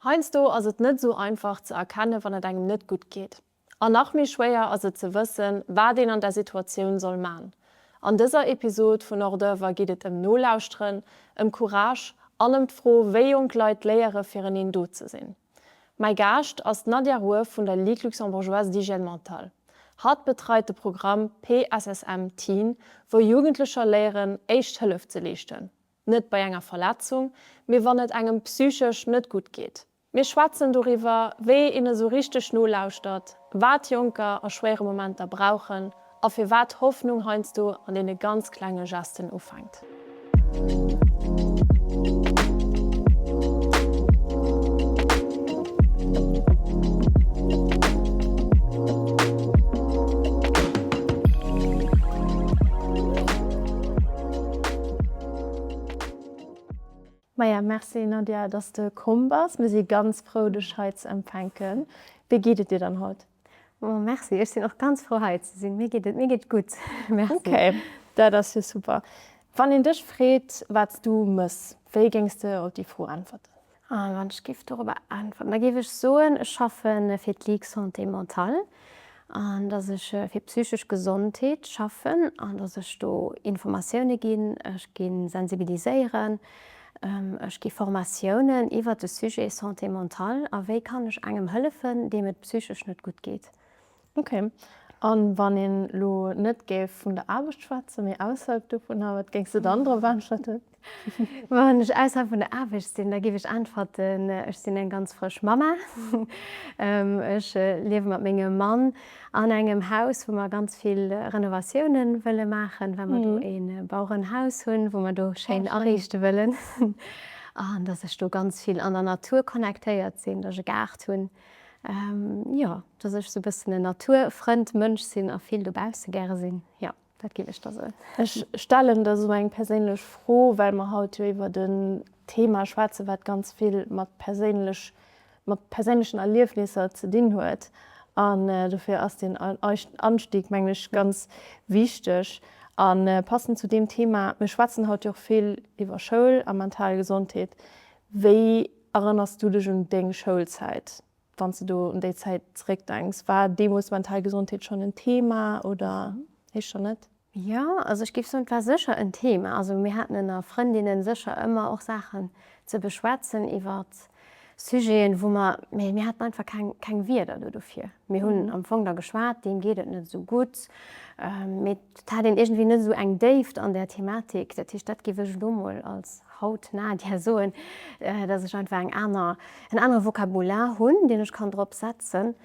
Heiansdo ass et net esou einfach ze erkennen, wann et engem net gutt geet. An nach méi schwéier ass et ze wëssen, wat een an där Situatioun soll man. An dëser Episod vun Hors d'oeuvre geet et ëm Nolauschteren, ëm Courage an ëm d'Fro, wéi jonk Leit léiere fireneen do ze sinn. Mäi Gaascht ass d'Nadia Rueff vun der Ligue luxembourgeoise d'hygiène mentale. Hatt betreit de Programm PSSM Teen, wou Jugendlecher léieren, éischt Hëllef ze leeschten. Net bei enger Verletzung, mee wann et engem psychesch net gutt geet. Mir schwätzen doriwwer, wéi een esou richteg nolauschtert, wat Jonker a schwéiere Momenter brauchen a firwat Hoffnung heiansdo an deene ganz klenge Gesten ufänkt. Maja, merci Nadia, dass de komm bass. Mir si ganz frou dech hei ze empfänken. Wéi geet et dir dann haut? Oh merci, ech sinn och ganz frou hei ze sinn. Mir geet et, mir geet gutt, merci. Ok, dat ass jo super. Wann een dech freet wat s du mëss, wéi géings de op déi Fro äntwerten? Wann ech géif dorobber äntwerten, da géif ech soen, ech schaffe fir d'Ligue Santé Mentale an datt ech fir psychesch Gesondheet schaffen an datt ech do Informatioune ginn, ech gi sensibiliséieren, ech gi Formatiounen iwwert de Sujet Santé mentale a wéi kann ech engem hëllefen, deem et psychesch net gutt geet. Ok. An wann een lo net géif vun der Aarbecht schwätzen, mee ausserhalb dovunner, wat géings de dann drop äntwerten? Wann ech ausserhalb vun der Aarbecht sinn, da géif ech äntwerten, ech sinn eng ganz frësch Mamma. Ech liewe mat mengem Mann an engem Haus, wou mer ganz vill Renovatiounen wëlle maachen, well mer do ee Bauerenhaus hunn, wou mer do schéin ariichte wëllen. An dass ech do ganz vill an der Natur connectéiert sinn, dass ech e Gaart hunn. Jo, dass ech sou bëssen en Naturfrënd, Mënsch sinn a vill dobausse gäre sinn. Jo, dat géif ech da soen. Ech stellen der sou eng perséinlech Fro, well mer haut jo iwwert en Thema schwätzen, wat ganz vill mat perséinlech, mat perséinlechen Erliefnisser ze dinn huet. An dofir ass deen Anstieg, mengen ech, ganz wichteg. A passend zu deem Thema, mir schwätzen haut jo och vill iwwer Schoul a mental Gesondheet. Wéi Erënners du dech un deng Schoulzäit? Wann s de do un déi Zäit zeréckdenks, war deemools mental Gesondheet schonn en Thema oder éischter net? Jo, also ech géif soen, et war sécher en Thema. Also mir haten ënner Frëndinnen sécher ëmmer och Saachen ze beschwätzen iwwer Sujeten, wou mer, mee mir haten einfach keng, keng Wierder do dofir. Mir hunn am Fong da geschwat, deem geet et net esou gutt, mee et hat een iergendwéi net esou eng Déift an där Thematik. Dat heescht, dat géif ech elo mol als haut Nadia soen, dass ech einfach eng aner, en anere Vokabular hunn, deen ech kann drop setzen,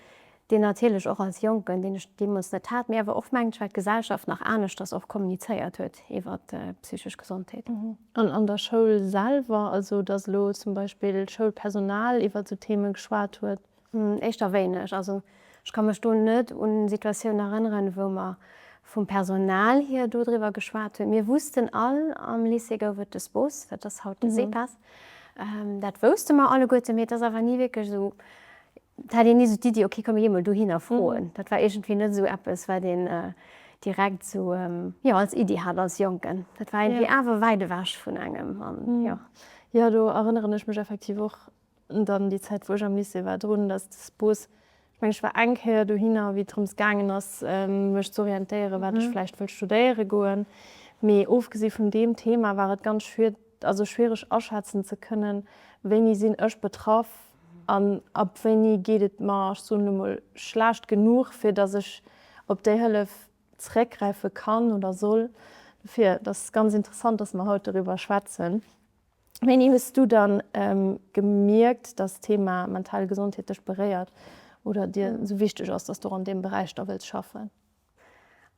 deen natierlech och als Jonken, deen ech deemools net hat, mee awer och mengen ech, well d'Gesellschaft nach aneschters och kommunizéiert huet iwwer d'psychesch Gesondheet. An an der Schoul selwer, also dass elo zum Beispill d'Schoulpersonal iwwer esou Theme geschwat huet? Éischter wéineg. Also ech ka mech do net un Situatiounen erënneren, wou mer vum Personal hier do driwwer geschwat hunn. Mir wussten all, am Lycée gouf et de SPOS, dat ass haut de SEPAS, dat wousste mer alleguerte, mee et ass awer ni wierklech esou, et hat een ni esou d'Iddi, okay, komm mir gi mol dohinner froen. Dat war iergendwéi net esou eppes, wat een direkt esou, jo, als Iddi hat als Jonken. Dat war iergendwéi awer wäit ewech vun engem an jo. Jo, do erënneren ech mech effektiv och dann déi Zäit wou ech am Lycée war drun, dass de Spos, ech mengen ech war eng Kéier dohinner wéi et drëms gaangen ass mech z'orientéieren wat ech vläicht wëll studéiere goen, mee ofgesi vun deem Thema war et ganz schwier, also schwiereg aschätzen ze kënnen, wéini sinn ech betraff an ab wéini geet et mer, ech soen elo mol, schlecht genuch fir dass ech op déi Hëllef zeréckgräife kann oder soll. Dofir, et ass ganz interessant, dass mer haut doriwwer schwätzen. Wéini hues du dann gemierkt, dass d'Thema mental Gesondheet dech beréiert oder dir esou wichteg ass, dass du och an deem Beräich da wëlls schaffen?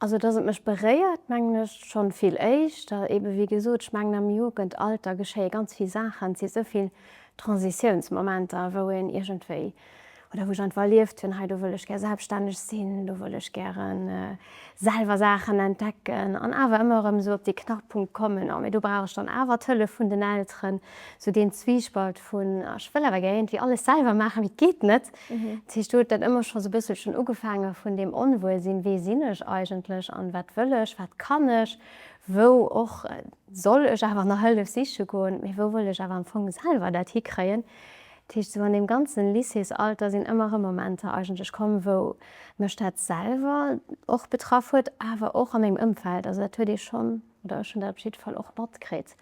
Also dass et mech beréiert, mengen ech schonn vill éischter. Ebe wéi gesot, ech mengen am Jugendalter geschéie ganz vill Saachen, et si sou vill Transitiounsmomenter, wou een iergendwéi oder wou ech einfach erlieft hunn, hei do wëll ech gär selbststänneg sinn, do wëll ech gären selwer Saachen entdecken an awer ëmmer erëm esou op dee Knackpunkt kommen, oh mee do brauch ech dann awer d'Hëllef vun den Elteren, esou deen Zwiespalt vun, ech wëll awer gär iergendwéi alles selwer maachen, mee et geet net. Dat heescht, do huet dat ëmmer scho sou e bësselchen ugefaange vun deem Onwuelsinn, wee sinn ech eigentlech an wat wëll ech, wat kann ech, wou och soll ech awer nach Hëllef siche goen, mee wou wëll ech awer am Fong selwer dat hikréien. Dat heescht, esou an deem ganzen Lycéesalter sinn ëmmer erëm Momenter eigentlech komm, wou mech dat selwer och betraff huet, awer och a mengem Ëmfeld. Also dat huet ee schonn, oder ech hunn dat op jidde Fall och matkritt,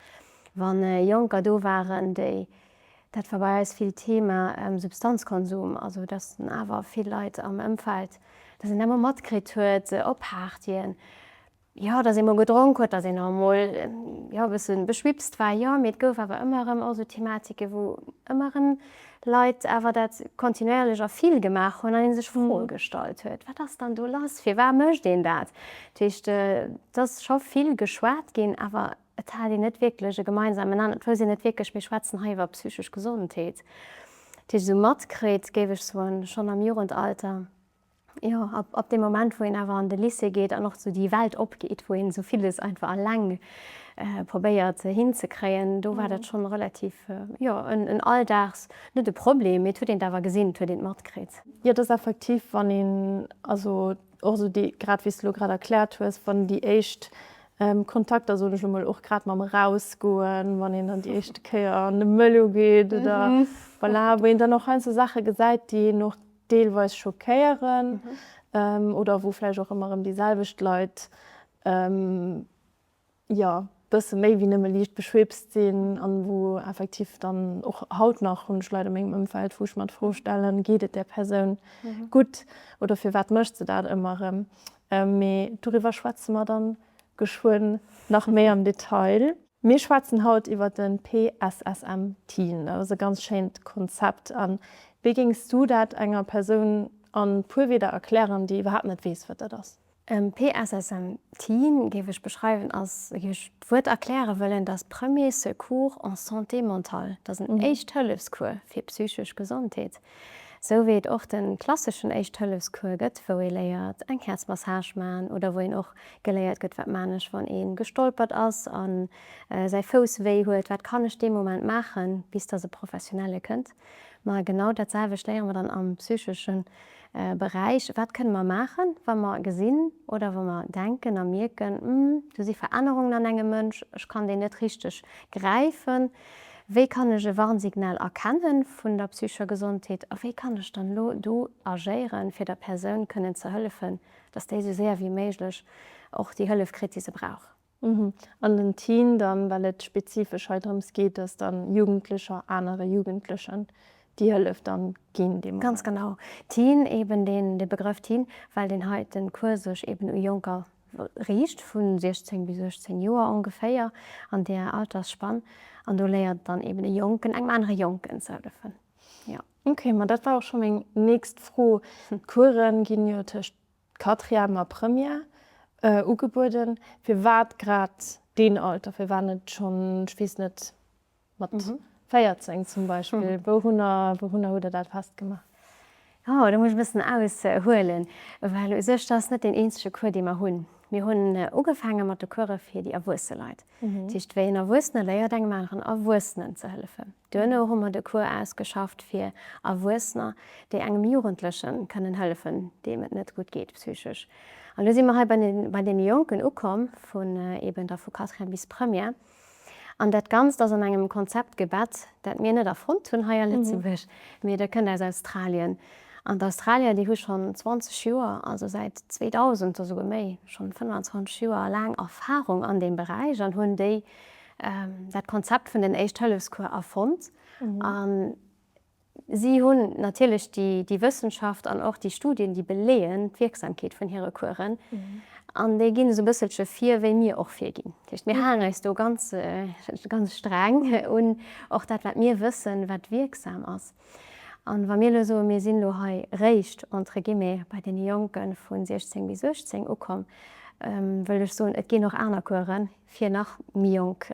wa Jonker do waren, déi, dat war bei eis vill Thema, Substanzkonsum, also dass awer vill Leit am Ëmfeld, dass een dat emol matkritt huet op Partyen, jo, dass ee mol gedronk huet, dass een och emol, jo, e bësse beschwipst war, jo, mee et gouf awer ëmmer erëm och esou Thematike wou ëmmer erëm Leit awer dat kontinuéierlech a vill gemaach hunn an ee sech Froe gestallt huet, wat ass dann do lass, firwat mécht een dat? Dat heescht, et ass scho vill geschwat ginn, awer et hat een net wierklech e gemeinsamen Nenner, et wousst een net wierklech, mir schwätzen hei iwwer psychesch Gesondheet. Dat heescht, esou matkritt, géif ech soen, schonn am Jugendalter. Jo, ab, ab deem Moment, wou een awer an de Lycée geet an och sou déi Welt opgeet, wou een esou villes einfach alleng probéiert hinzekréien, do war dat schonn relativ, jo, en, en Alldags, net e Problem, mee et huet een et awer gesinn, et huet een et matkritt. Jo, et ass effektiv, wann een, also och esou déi, grad wéi s de elo grad erkläert hues, wann déi éischt Kontakter, soen ech elo mol, och grad mam Erausgoen, wann een dann déi éischte Kéier an de Mëllo geet oder voilà, wou een dann och heiansdo Saache gesäit, déi een och deelweis schockéieren oder wou vläicht och ëmmer erëm déi selwecht Leit, jo, bësse méi wéi nëmme liicht beschwipst sinn an wou effektiv dann och haut nach hunn ech Leit a mengem Ëmfeld, wou ech mer d'Fro stellen, geet et där Persoun gutt oder firwat mécht se dat ëmmer erëm? Mee doriwwer schwätze mer dann geschwënn nach méi am Detail. Mir schwätzen haut iwwer de PSSM Teen. Dat ass e ganz schéint Konzept. A wéi géings du dat enger Persoun an puer Wieder erklären, déi iwwerhaapt net weess, wat dat ass? PSSM Teen géif ech beschreiwen als, géif ech d'Wuert erkläre wëllen, dass Premiers Secours en Santé Mentale. Dat ass en Éischt-Hëllefscours fir psychesch Gesondheet. Sou wéi et och de klasseschen Éischt-Hëllefscours gëtt, wou ee léiert eng Häerzmassage man oder wou een och geléiert gëtt, wat man ech, wann ee gestolpert ass a säi Fouss wéi huet, wat kann ech dee Moment maachen, bis dass e Professionelle kënnt. Ma genau dat selwecht léiere mer dann am psychesche Beräich, Wat kënne mer maachen, wa mer gesinn oder wa mer denken a mierken, Hm, do si Verännerungen an engem Mënsch, ech kann deen net richteg gräifen. Wéi kann ech e Warnsignal erkennen vun der psychescher Gesondheet a wéi kann ech dann elo do agéieren, fir der Persoun kënnen ze hëllefen, dass déi esou séier wéi méiglech och déi Hëllef kritt, déi se brauch? An den Teen dann, well et spezifesch hei drëms geet, dass dann Jugendlecher anere Jugendlechen déi Hëllef dann ginn dee Moment. Ganz genau. Teen, eben deen, de Begrëff Teen, well deen heiten Cours sech eben u Jonker riicht, vu 16 bis 18 Joer ongeféier, an där Altersspann. An do léiert dann eben e Jonken engem anere Jonken ze hëllefen, jo. Ok, ma dat war och scho meng nächst Fro. D'Coursen ginn jo tëscht Quatrième a Première ugebueden. Firwat grad deen Alter? Firwat net schonn, ech weess net, mat 14 zum Beispill? Wourunner, wourunner hutt Der dat festgemaach? Oh, do muss ech e bëssen aushuelen, well u sech, dat ass net deen eenzege Cours, dee mer hunn. Mir hunn ugefaange mat de Course fir déi erwuesse Leit. Dat heescht, wéi en Erwuessene léiert, engem aneren Erwuessenen ze hëllefen. Duerno hu mer de Cours ausgeschafft fir Erwuessener, déi engem Jugendleche kënnen hëllefen, deem et net gutt geet psychesch. An elo si mer hei bei den, bei deene Jonken ukomm, vun eben da vu Quatrième bis Première. An dat Ganzt ass an engem Konzept gebett, dat mir net erfonnt hunn hei a Lëtzebuerg, mee dat kënnt aus Australien. An d'Australier, déi hu schonn 20 Joer, also säit 2000, esouguer méi, schonn 25 Joer laang Erfarung an deem Beräich an hunn déi dat Konzept vun den Éischt-Hëllefscours erfonnt. A si hunn natierlech déi Wëssenschaft an och déi Studien, déi beleeën d'Wierksamkeet vun hire Coursen. An déi ginn esou e bësselche vir, wéi mir och virginn. Dat heescht, mir halen eis do ganz, ganz streng un och dat, wat mir wëssen, wat wierksam ass. An wa mir elo soen, mir sinn elo hei réischt, entre guillemets, bei deene Jonke vu 16 bis 18 ukomm, wëll ech soen, et ginn och aner Coursen fir nach méi jonk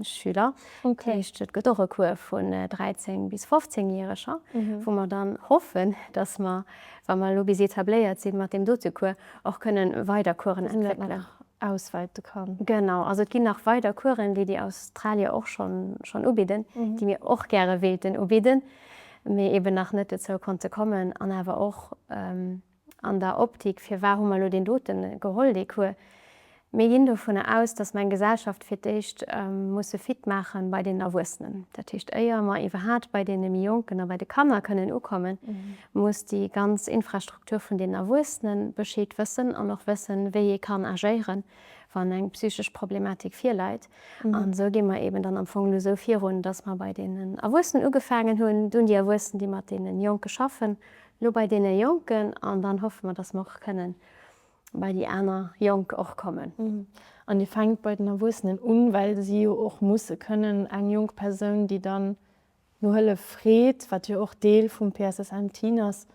Schüler. Dat heescht, et gëtt och e Cours vun 13 bis 15 Järeger, wou mer dann hoffen, dass mer, wa mer elo bis etabléiert sinn mat deem dote Cours, och kënnen weider Coursen entwéckelen. Auswäite kann. Genau, also et ginn nach weider Coursen, déi déi Australier och schonn schonn ubidden, déi mir och gäre wéilten ubidden, mee eben nach net dozou konnte kommen. An awer och an der Optik, firwar hu mer elo deen dote geholl, dee Cours? Mir ginn dovunner aus, dass mer eng Gesellschaft fir d'éischt musse fit maache bei den Erwuessenen. Dat heescht, éier mer iwwerhaat bei deene méi Jonken a bei de Kanner kënnen ukommen, muss déi ganz Infrastruktur vun den Erwuessene Bescheed wëssen an och wëssen, wéi ee kann agéieren, wann eng psychesch Problematik virläit. An esou gi mer eeben dann am Fong elo esou virun, dass mer bei deenen Erwuessenen ugefaangen hunn, dunn déi Erwuessen, déi mat deene Jonke schaffen, elo bei deene Jonken an dann hoffe mer, dass mer och kënnen bei déi aner Jonk och kommen. An Dir fänkt bei den Erwuessenen un, well si jo och musse kënnen eng jonk Persoun, déi dann no Hëllef freet, wat jo och Deel vum PSSM Teen ass,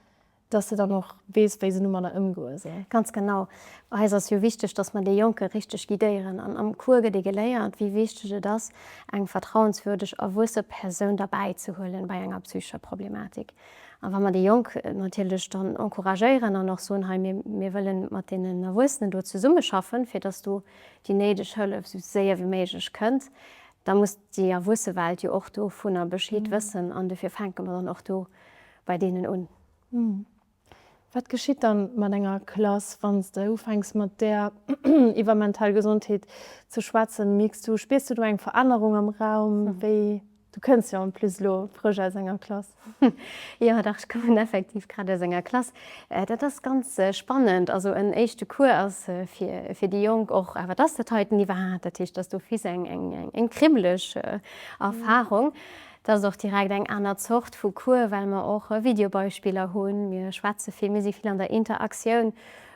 dass se dann och weess, wéi se domadder ëmgoe soll. Ganz genau. Eis ass jo wichteg, dass mer déi Jonke richteg guidéieren. An am Cours gëtt ee geléiert, wéi wichteg et ass, eng vertrauenswürdeg erwuesse Persoun derbäizehuelen bei enger psychescher Problematik. A wa mer déi Jonk natierlech dann encouragéieren an och soen, hei mir, mir wëllen mat deenen Erwuessenen do zesummeschaffen, fir dass do déi néideg Hëllef esou séier wéi méiglech kënnt, da muss déi erwuesse Welt jo och dovunner Bescheed wëssen an dofir fänke mer dann och do bei deenen un. Wat geschitt dann mat enger Klass, wann s de ufänks mat där iwwer mental Gesondheet ze schwätzen? Mierks du, spiers du do eng Verännerung am Raum? Wéi, du kënns jo en plus elo frësch aus enger Klass. Jo, dach, ech kommen effektiv grad aus enger Klass. Dat ass ganz spannend. Also en éischte Cours ass fir fir déi Jonk och, ah wat ass dat heiten iwwerhaapt? Dat heescht, dass d'office eng eng eng kribbeleg Erfarung. Dat ass och direkt eng aner Zort vu Cours, well mer och Videobeispiller hunn. Mir schwätze vill, mir si vill an der Interaktioun,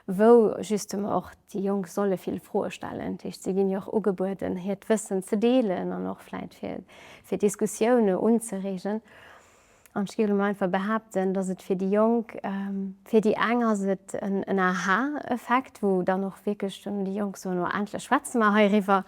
wou justement och déi Jonk solle vill Froe stellen. Dat heescht, si ginn jo och ugebueden, hiert Wëssen ze deelen an och vläicht fir fir Diskussioune unzereegen. An ech géif elo mol einfach behaapten, dass et fir déi Jonk, fir déi eng ass et en Aha-Effekt, wou dann och wierklech dann déi Jonk soen, oh endlech schwätze mer heiriwwer.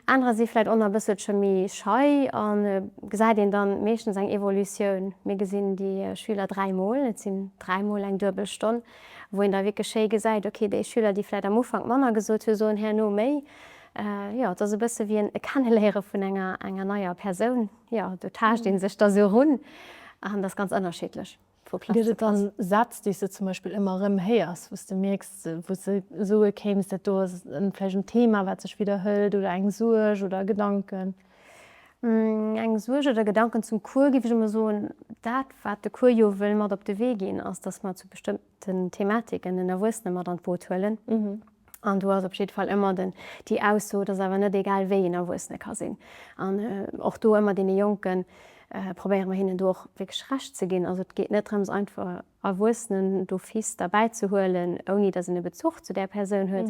Anerer si vläicht och nach e bësselche méi schei a gesäit een dann meeschtens eng Evolutioun. Mir gesinn déi Schüler dräimol, et sinn dräimol eng duebel Stonn, wou een da wierklech schéi gesäit, okay, déi Schüler, déi vläicht am Ufank manner gesot hu soen herno méi. Jo, et ass e bësse wéi e Kenneléiere vun enger enger neier Persoun. Jo, do taascht ee sech da sou erun an dat ass ganz ënnerschiddlech vu Klass zu Klass. Gëtt et dann Sätz, déi s de zum Beispill ëmmer erëm héiers, wou s de mierks, wou s de soe kéims, dat do ass vläicht en Thema, wat sech widderhëlt oder eng Suerg oder Gedanken? Eng Suerg oder Gedanken zum Cours géif ech emol soen, dat wat de Cours jo wëll mat op de Wee ginn, ass, datt mer zu bestëmmten Thematiken den Erwuessene mat an d'Boot huelen. An do ass op jidde Fall ëmmer den, déi Ausso, et ass awer net egal, wéi een Erwuessene ka sinn. An och do ëmmer deene Jonken, probéiere mer hinnen do och wierklech Recht ze ginn. Also et geet net drëms, einfach Erwuessenen d'office derbäi ze huelen, ouni datt een e Bezuch zu där Persoun huet,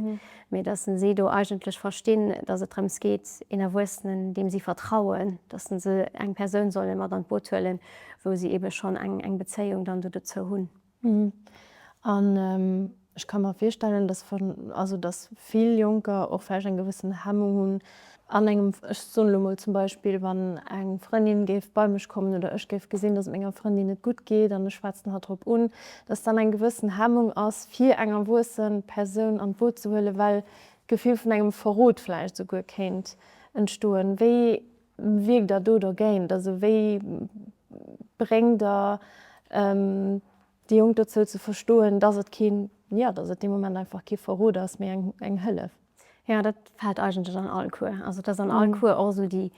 mee datt si do eigentlech verstinn, datt et drëms geet, een Erwuessenen, deem si vertrauen, datt se eng Persoun solle mat an d'Boot huelen, wou si eebe schonn eng Bezéiung dann do dozou hunn. An ech ka mer virstellen, dass, also dass vill Jonker och vläicht eng gewëssen Hemmung hunn an engem, ech soen elo mol zum Beispill, wann eng Frëndin géif bei mech kommen oder ech géif gesinn, dass et menger Frëndin net gutt geet an ech schwätzen hatt drop un, dass dann eng gewëssen Hemmung ass, fir eng erwuesse Persoun an d'Boot ze huelen, well d'Gefill vun engem Verrot vläicht esouguer kéint entstoen. Wéi Wierkt der do dergéint? Also wéi bréngt der déi Jonk dozou ze verstoen, dass et keen, jo, dass et dee Moment einfach kee Verrot ass, mee eng eng Hëllef? Jo, dat fält eigentlech an all Cours. Also et ass an all Cours och esou déi,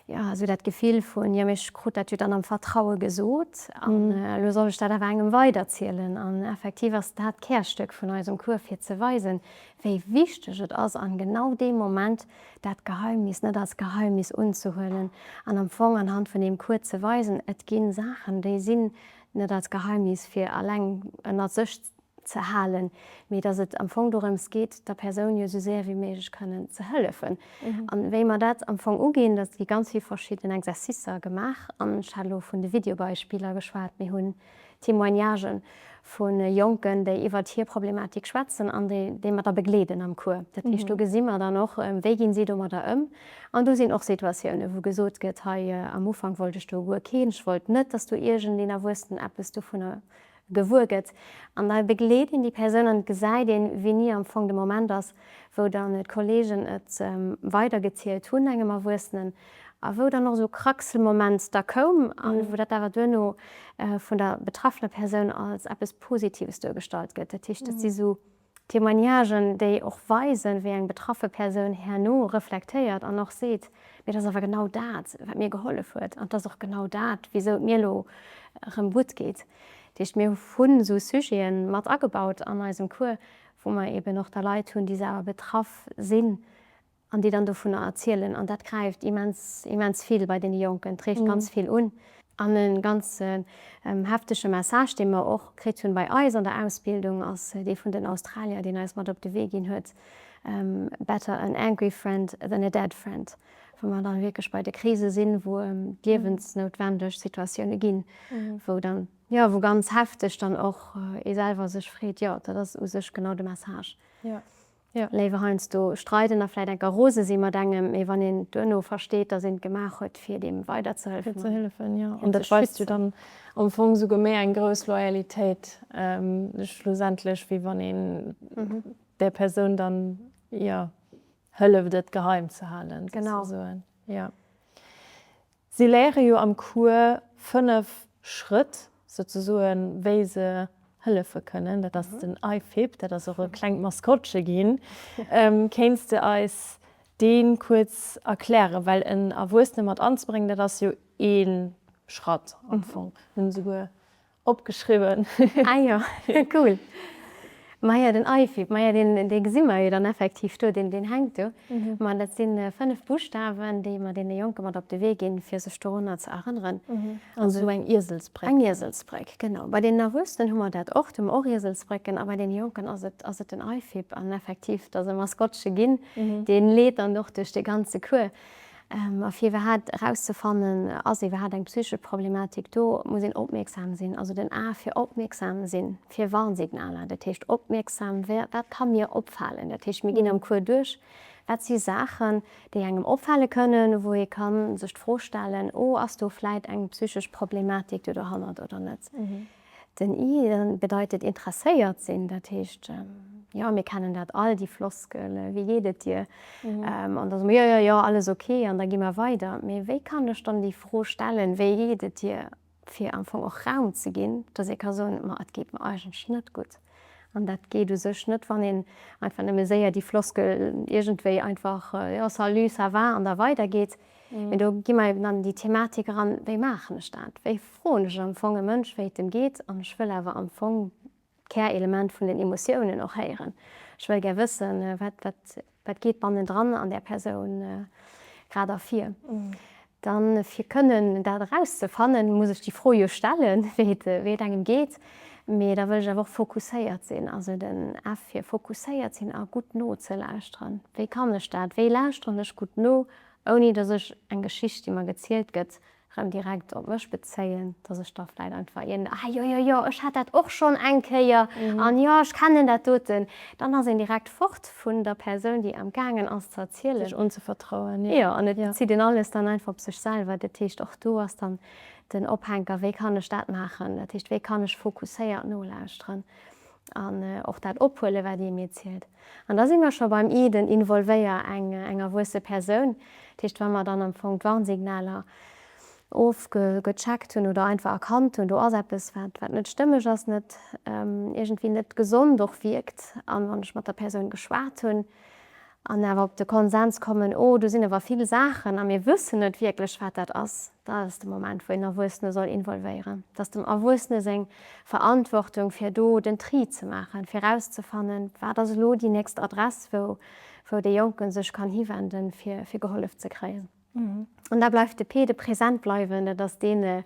jo, esou dat Gefill vun, jo mee ech krut dat jo dann am Vertraue gesot an elo soll ech dat awer engem weiderzielen. An effektiv ass dat d'Kärstéck vun eisem Cours, fir ze weisen, wéi wichteg et ass an genau deem Moment dat Geheimnis net als Geheimnis unzehuelen an am Fong anhand vun deem Cours ze weisen, et gi Saachen, déi sinn net als Geheimnis fir alleng ënnert sech ze halen, mee datt et am Fong dorëms geet, der Persoun jo esou séier wéi méiglech kënnen ze hëllefen. An wéi mer dat am Fong uginn, dat gi ganz vill verschidden Exercicer gemaach an ech hat elo vun de Videobeispiller geschwat, mir hunn Témoignagen vu Jonken, déi iwwert hir Problematik schwätzen an déi, déi mer da begleeden am Cours. Dat heescht, do gesi mer dann och, wéi ginn si domadder ëm. An do sinn och Situatiounen, wou gesot gëtt, hei am Ufank wollt ech do guer keen, ech wollt net, dass do iergendeen Erwuessenen eppes dovunner gewuer gëtt. An da begleet een déi Persoun an et gesäit een, wéini am Fong de Moment ass, wou dann d'Kollegen et weidergezielt hunn engem Erwuessenen a wou dann och esou e Kraxelmoment da koum a wou dat awer duerno vun der betraffener Persoun als eppes Positives duergestallt gëtt. Dat heescht, dat si sou. Témoignagen, déi och weisen, wéi eng betraffe Persoun herno reflektéiert an och seet, Mee et ass awer genau dat, wat mir gehollef huet an et ass och genau dat, wisou et mir elo erëm gutt geet. Dat heescht, mir hunn esou Sujete mat agebaut an eisem Cours, wou mer eeben och da Leit hunn, déi selwer betraff sinn an déi dann dovunner erzielen. An dat gräift immens, immens vill bei deene Jonken, trägt ganz vill un. An e ganz heftege Message, dee mer och kritt hunn bei eis an der Ausbildung, ass dee vun den Australier, deen eis mat op de Wee ginn huet, Better an angry friend than a dead friend, wou mer dann wierklech bei de Krise sinn, wou ëm d'liewensnoutwendeg Situatioune ginn, wou dann, jo, wou ganz hefteg dann och ee selwer sech freet, jo, dat ass u sech genau de Message. Léiwer heiansdo streiden a vläit enker rose si mat engem, mee wann een duerno versteet, datt een et gemaach huet, fir deem weiderzehëllefen. Fir ze hëllefen, jo. An dat weist jo dann am Fong souguer méi eng grouss Loyalitéit schlussendlech, wéi wann een där Persoun dann, jo, hëlleft, et geheim ze halen, souzesoen. Jo. Si léiere jo am Cours 5 Schrëtt souzesoen, wéi se hëllefe kënnen. Dat ass den IFIP, dat ass och e klengt Maskottche ginn. Kéints de eis dee kuerz erklären? Well en Erwuessene mat anzebréngen, dat ass jo ee Schratt am Fong. Hunn esouguer Opgeschriwwen. Ah jo, cool. Maja, den IFIP, maja, deen, dee gesi mer jo dann effektiv do, deen, deen hänkt do. Ma dat si 5 Buschtawen, déi mer deene Jonke mat op de Wee ginn, fir sech dorunner ze erënneren. Also esou eng Ieselsbréck. Eng Ieselsbréck, genau. Bei deenen Erwuessenen hu mer dat och, do hu mer och Ieselsbrécken. A bei deene Jonken ass et, ass et den IFIP. An effektiv, et ass e Maskottche ginn, dee leet dann och duerch de ganze Cours. A fir iwwerhaapt erauszefannen, ass iwwerhaapt eng psychesch Problematik do, muss een opmierksam sinn. Also den A fir opmierksam sinn, fir Warnsignaler. Dat heescht opmierksam, wat ka mir opfalen? Dat heescht, mir ginn am Cours duerch, wat si Saachen, déi engem opfale kënnen, wou ee ka sech d'Fro stellen, oh ass do vläit eng psychesch Problematik do dohannert oder net? Den I bedeitet interesséiert sinn, dat heescht, jo, mir kennen dat all, déi Floskel, Wéi geet et dir? An da soe mer, Jo, jo, jo, alles ok, an da gi mer weider. Mee wéi kann ech dann déi Fro stellen, Wéi geet et dir? fir am Fong och Raum ze ginn, dass ee ka soen, Ma et geet mer eigentlech net gutt. An dat geet u sech net, wann een einfach nëmme séier déi Floskel iergendwéi einfach, Jo, salut, ça va, an da weidergeet. Mee do gi mer eben an déi Thematik eran, Wéi maachen ech dat? Wéi froen ech am Fong e Mënsch, wéi et em geet? An ech wëll awer am Fong d'Kärelement vun den Emotiounen och héieren. Ech wëll gär wëssen, wat, wat, wat geet bannendran an där Persoun grad ervir. Dann, fir kënnen dat erauszefannen, muss ech déi Fro jo stellen, wéi et, wéi et engem geet. Mee da wëll ech awer och fokusséiert sinn, also den F fir fokusséiert sinn a gutt nozelauschteren. Wéi kann ech dat? Wéi lauschteren ech gutt no, ouni datt ech eng Geschicht, déi mer gezielt gëtt, rëm direkt op mech bezéien, datt ech da vläit einfach iergend, ah jo, jo, jo, ech hat dat och schonn eng Kéier an jo, ech kennen dat doten. Dann ass een direkt fort vun der Persoun, déi am gaangen ass ze erzielen. Sech unzevertrauen, jo. Jo, an et zitt een alles dann einfach op sech selwer. Dat heescht, och do ass dann den Ophänker, wéi kann ech dat maachen? Dat heescht, wéi kann ech fokusséiert nolauschteren an och dat ophuelen, wat ee mir zielt? An da si mer scho beim I, den Involvéier eng eng erwuesse Persoun. Dat heescht, wa mer dann am Fong d'Warnsignaler ofgecheckt hunn oder einfach erkannt hunn, do ass eppes, wat wat net stëmmeg ass, net iergendwéi net gesond och wierkt, an wann ech mat der Persoun geschwat hunn, an awer op de Konsens kommen, oh do sinn awer vill Saachen a mir wëssen net wierklech wat dat ass, dat ass de Moment wou een Erwuessene soll involvéieren. Et ass dem Erwuessene seng Verantwortung fir do den Tri ze maachen, fir erauszefannen, wat ass elo déi nächst Adress wou wou dee Jonke sech kann hiwenden fir fir gehollef ze kréien. An da bleift de P, de Present bleiwen, dat ass deen,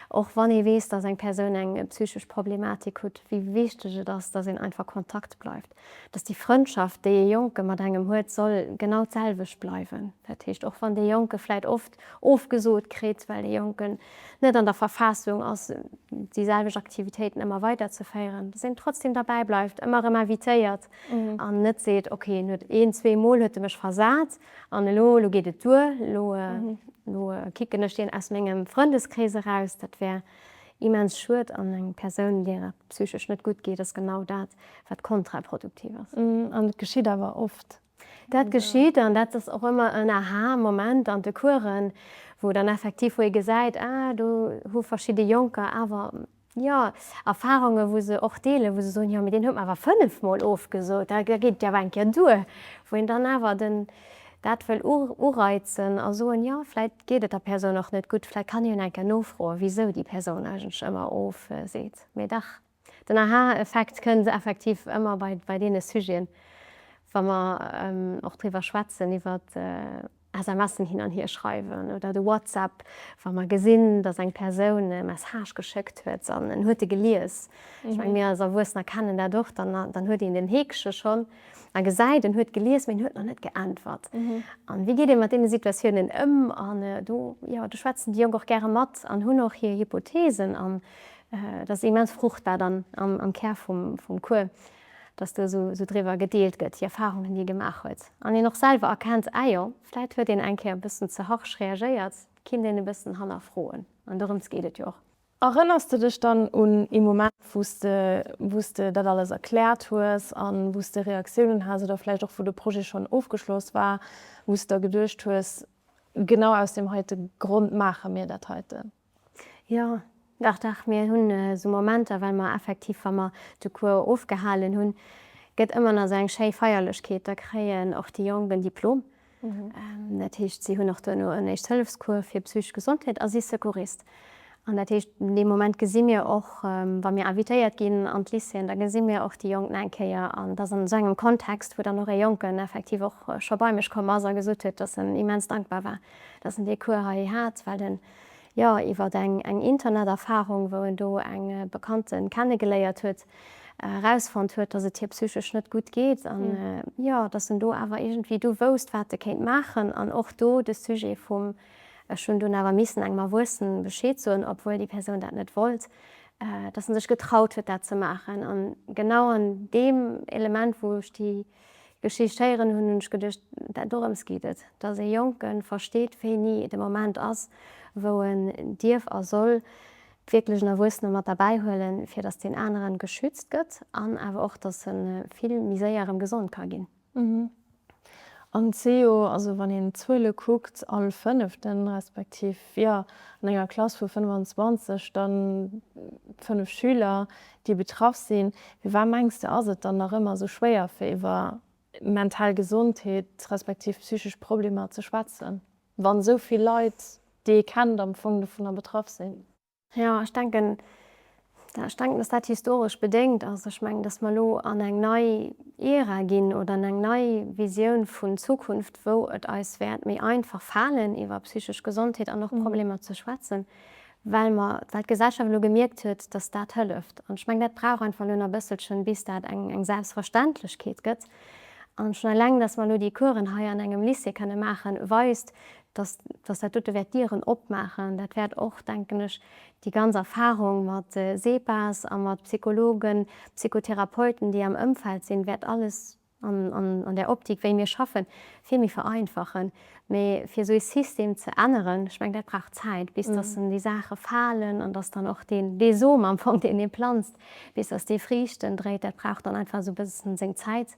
och wann ee weess, dass eng Persoun eng psychesch Problematik hutt, wéi wichteg et ass, dass een einfach Kontakt bleift, dass déi Frëndschaft, déi ee Jonke mat engem huet, soll genau d'selwecht bleiwen. Dat heescht, och wann dee Jonke vläicht oft ofgesot kritt, well dee Jonken net an der Verfassung ass, déi selwecht Aktivitéiten ëmmer weiderzeféieren, dass een trotzdem derbäi bleift, ëmmer erëm invitéiert an net seet, okay, en huet een, zweemol huet e mech versat, An elo, elo geet et duer, elo, elo kicken ech deen aus mengem Frëndeskrees eraus. Dat wär immens schued an eng Persoun, där et psychesch net gutt geet, ass genau dat, wat kontraproduktiv ass. An et geschitt awer oft. Dat geschitt an dat ass och ëmmer en Aha-Moment an de Coursen, wou dann effektiv, wou ee gesäit, ah do hu verschidde Jonker awer. Jo, Erfarunge wou se och deelen, wou se soen, jo mee deen huet mer awer 5 mol ofgesot, da geet et jo awer eng Kéier duer, wou een dann awer den dat wëll ureizen a soen, jo vläit geet et der Persoun och net gutt, vläit kann een jo eng Kéier nofroen, wisou déi Persoun eigentlech ëmmer ofseet. Mee dach, den Aha-Effekt kënnt effektiv ëmmer bei deene Sujeten, wa mer och driwwer schwätzen, iwwer SMSen hin an hier schreiwen oder de WhatsApp, wa mer gesinn, dass eng Persoun e Message geschéckt huet an en huet e gelies. Ech mengen, mir als Erwuessener kennen dat och, dann dann huet een den Heekche schonn a gesäit, en huet gelies, mee en huet nach net geäntwert. An wéi geet ee mat deene Situatiounen ëm? An do, jo, do schwätzen déi Jonk och gäre mat an hunn och hir Hypotheesen an dat ass immens fruchtbar dann am Kär vum Cours. dass do esou driwwer gedeelt gëtt, déi Erfahrungen, déi ee gemaach huet, an een och selwer erkennt, ah jo, vläit huet een eng Kéier e bëssen ze harsch reagéiert, kinnt een e bëssen hannerfroen. An dorëms geet et jo och. Erënners de dech dann un ee Moment, wou s de, wou s de dat alles erkläert hues an wou s de Reaktiounen has oder vläicht och wou de Projet schonn ofgeschloss war, wou s der geduecht hues, genau aus deem heite Grond maache mir dat heiten? Jo, dach, dach, mir hunn esou Momenter, well mer effektiv, wa mer de Cours ofgehalen hunn, gëtt ëmmer nach esou eng schéi Feierlechkeet, da kréien och déi Jonk en Diplom. Dat heescht, si hunn och duerno en Éischt-Hëllefs-Cours fir psychesch Gesondheet a si Secourist. An dat heescht, dee Moment gesi mir och, wa mir invitéiert ginn an d'Lycéeën, da gesi mir och déi Jonk nach eng Kéier. An et ass an esou engem Kontext, wou dann och ee Jonken effektiv och scho bei mech komm ass a gesot huet, dass en immens dankbar war, dass en dee Cours hei hat, well en jo, iwwer eng eng Interneterfahrung, wou en do eng Bekannte kennegeléiert huet, erausfonnt huet, dass et hir psychesch net gutt geet an, jo, dass en do awer iergendwéi du wousst, wat e kéint maachen an och do de Sujet vum, ech hunn dunn awer missen engem Erwuessenen Bescheed soen, obwuel déi Persoun dat net wollt, dass en sech getraut huet, dat ze maachen. An genau an deem Element, wou ech déi Geschicht héieren hunn, hunn ech geduecht, dat dorëms geet et, dass ee Jonke versteet, wéini de Moment ass, wou en dierf a soll wierklech en Erwuessene mat derbäi huelen, fir dass deen aneren geschützt gëtt an awer och, dass e vill méi séier erëm gesond ka ginn. An et si jo, also wann een d'Zuele kuckt, all Fënneften, respektiv, jo, an enger Klass vu 25 dann 5 Schüler, déi betraff sinn. Firwat mengs de, ass et dann nach ëmmer esou schwéier, fir iwwer mental Gesondheet respektiv psychesch Problemer ze schwätzen, wann esou vill Leit, déi ee kennt, am Fong dovunner betraff sinn? Jo, ech denken, ech denken, dass dat historesch bedéngt ass. Ech mengen, dass mer elo an eng nei Ära ginn oder an eng nei Visioun vun Zukunft, wou et eis wäert méi einfach falen, iwwer psychesch Gesondheet an och Problemer ze schwätzen, well mer, well d'Gesellschaft elo gemierkt huet, dass dat hëlleft. An ech mengen, dat brauch einfach elo nach e bësselchen, bis dat eng, eng Selbstverständlechkeet gëtt. An schonn eleng, dass mer elo déi Coursen hei an engem Lycée kënne maachen, weist, dass, dass dat dote wäert Dieren opmaachen. Dat wäert och, denken ech, déi ganz Erfahrung mat SEPAs a mat Psychologen, Psychotherapeuten, déi am Ëmfeld sinn, wäert alles an, an där Optik, wéi mir schaffen, vill méi vereinfachen. Mee fir esou ee System ze änneren, ech mengen, dat brauch Zäit, bis dass en déi Saache falen an dass dann och deen, dee Som am Fong, deen ee planzt, bis dass dee Friichten dréit, dat brauch dann einfach esou e bëssen seng Zäit.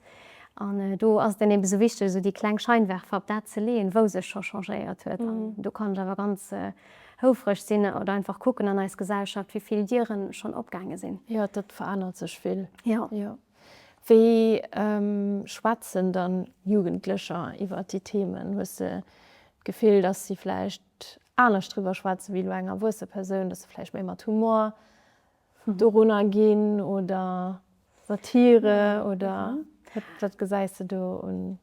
An do ass et dann ebe sou wichteg, esou déi kleng Scheinwerfer op dat ze leeën, wou sech scho changéiert huet. An do kann ech awer ganz houfreg sinn oder einfach kucken an eis Gesellschaft, wéi vill Dieren schonn opgaange sinn. Jo, dat verännert sech vill. Jo. Jo. Wéi schwätzen dann Jugendlecher iwwert déi Themen? Hues de d'Gefill, dass si vläicht anescht driwwer schwätzen wéi elo eng erwuesse Persoun, dass se vläicht méi mat Humor dorunner ginn oder Satire oder wat gesäis de do un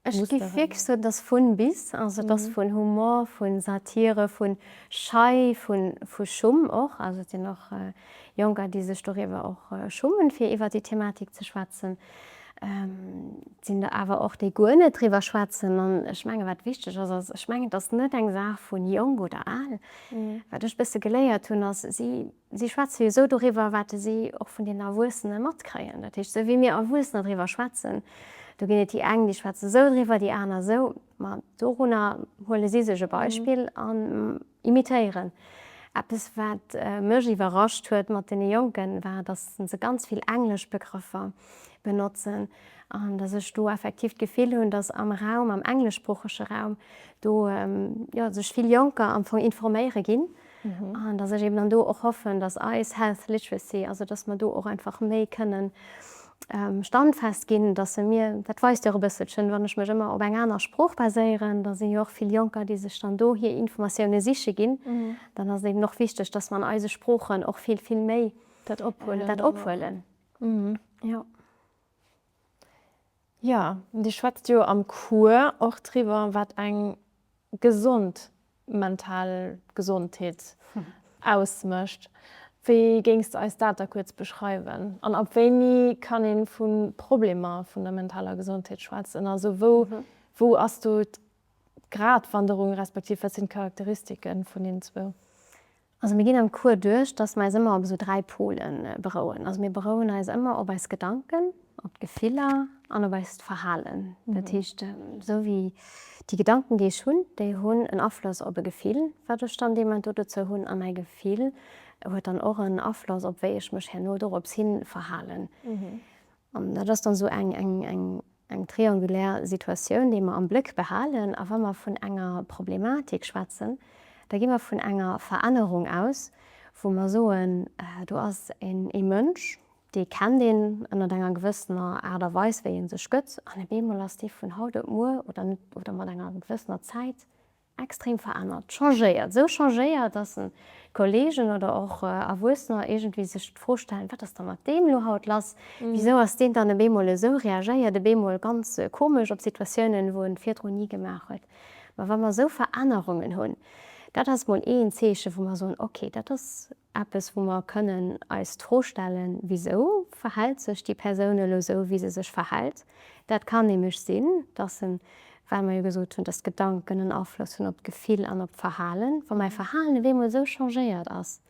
Ech géif wierklech soen, et ass vun bis. Also et ass vun Humor, vu Satire, vu Schei, vu Schumm och. Also et sinn och Jonker, déi sech doriwwer och schummen, fir iwwer déi Thematik ze schwätzen. Et sinn der awer och, déi guer net driwwer schwätzen. An ech mengen, wat wichteg ass, ass, ech mengen, et ass net eng Saach vu jonk oder al. Wat ech e bësse geléiert hunn, ass, si Si schwätze jo esou doriwwer, wat si och vun den Erwuessene matkréien. Dat heescht, esou wéi mir Erwuessener driwwer schwätzen, do ginn et déi eng, déi schwätze esou driwwer, déi aner esou, ma dorunner huele si sech e Beispill an imitéieren. Eppes, wat mech iwwerrascht huet mat deene Jonken, war, datt se ganz vill englesch Begrëffer benotzen an datt ech do effektiv d'Gefill hunn, datt am Raum, am engleschsproochege Raum, do, jo, sech vill Jonker am Fong informéiere ginn. An dass ech eben dann do och hoffen, dass eis Health Literacy, also dass mer do och einfach méi kënnen standfest ginn, dass se mir, dat weist jo och e bësselchen, wann ech mech ëmmer op eng aner Sprooch baséieren, da si jo och vill Jonker, déi sech dann do hir Informatioune siche ginn, dann ass et eben och wichteg, dass mer an eise Sproochen och vill, vill méi dat ophuelen. Dat ophuelen. Jo. Jo, Dir schwätzt jo am Cours och driwwer, wat eng gesond mental Gesondheet ausmécht. Wéi géings de eis dat da kuerz beschreiwen? An ab wéini kann ee vu Problemer vun der mentaler Gesondheet schwätzen? Also wou, wou ass do d'Gratwanderung, respektiv wat sinn d'Charakteristike vun deenen zwou? Also mir ginn am Cours duerch, dass mer eis ëmmer op esou 3 Pole berouen. Also mir berouen eis ëmmer op eis Gedanken, op d'Gefiller an op eist Verhalen. Dat heescht, esou wéi déi Gedanken, déi ech hunn, déi hunn en Afloss op e Gefill, wat ech dann dee Moment do dozou hunn. A mäi Gefill huet dann och en Afloss op wéi ech mech herno dorops hi verhalen. An dat ass dann esou eng, eng, eng, eng triangulär Situatioun, déi mer am Bléck behalen. A wa mer vun enger Problematik schwätzen, da gi mer vun enger Verännerung aus, wou mer soen, do ass een ee Mënsch, dee kennt een ënnert enger gewëssener Aart a Weis, wéi e sech gëtt, an op eemol ass dee vun haut op muer oder net oder mat enger gewëssener Zäit extrem verännert, changéiert, esou changéiert, dass en Kollegen oder och Erwuessener iergendwéi sech d'Fro stellen, wat ass da mat deem elo haut lass, wisou ass deen dann op eemol esou, reagéiert op eemol ganz komesch op Situatiounen, wou en virdrun ni gemaach huet. Ma wa mer esou Verännerungen hunn, dat ass mol een Zeeche wou mer soen, ok, dat ass Eppes, wou mer kënnen eis d'Fro stellen, Wisou verhält sech déi Persoun elo esou, wéi se sech verhält? Dat kann nämlech sinn, dass en, well mer jo gesot hunn, dass d'Gedanken en Afloss hunn op d'Gefill an op d'Verhalen, wa mäi Verhalen op eemol esou changéiert ass,